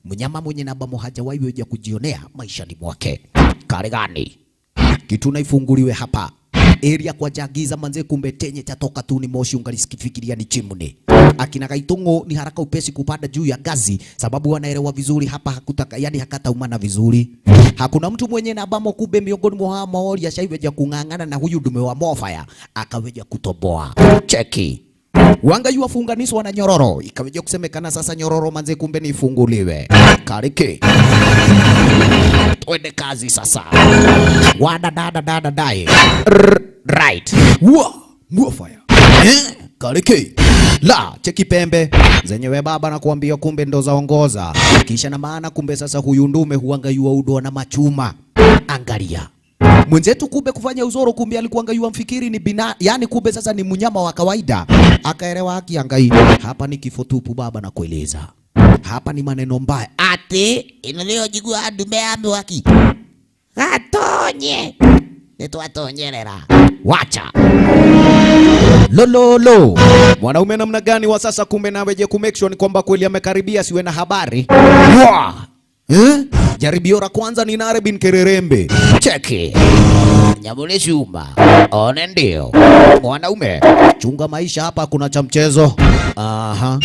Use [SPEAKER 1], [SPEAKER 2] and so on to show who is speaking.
[SPEAKER 1] Mnyama mwenye nabamo hajawahi weja kujionea maishani mwake. Karegani kitu naifunguliwe hapa area kwa jagiza manze, kumbe tenye chatoka tu ni moshi, ungalisikifikiria ni chimney. Akina Gaitongo ni haraka upesi kupanda juu ya ngazi, sababu wanaelewa vizuri hapa hakutaka, yani hakataumana vizuri. Hakuna mtu mwenye nabamo kumbe miongoni mwa hawa maori ashaiweja kung'ang'ana na huyu dume wa Mofaya akaweja kutoboa. Cheki wanga yuwafunganiswa na nyororo, ikaweja kusemekana sasa nyororo manze, kumbe nifunguliwe. Kariki twende kazi sasa, wada dada dada dai right wa Mofaya eh? Kariki la cheki pembe zenyewe baba nakuambia, kumbe ndo zaongoza. Kisha na maana kumbe sasa huyu ndume huanga yuaudwa na machuma. Angalia mwenzetu kumbe kufanya uzoro, kumbe alikuanga yua mfikiri ni bina, yani kumbe sasa ni mnyama wa kawaida, akaelewa haki angai hapa ni kifo tupu baba, na kueleza hapa ni maneno mbaya
[SPEAKER 2] Ati ĩno nĩyo njiguaga ndume ya mwaki gatonye nĩtwatonyerera.
[SPEAKER 1] Wacha lololo mwanaume namna gani wa sasa, kumbe naweje ku make sure ni kwamba kweli amekaribia siwe na habari. Wah! Eh? Jaribio la kwanza ni Nare bin Kererembe. Cheki
[SPEAKER 2] Nyamũ nĩ cuma one ndio.
[SPEAKER 1] Mwanaume, chunga maisha hapa, kuna cha mchezo. Aha.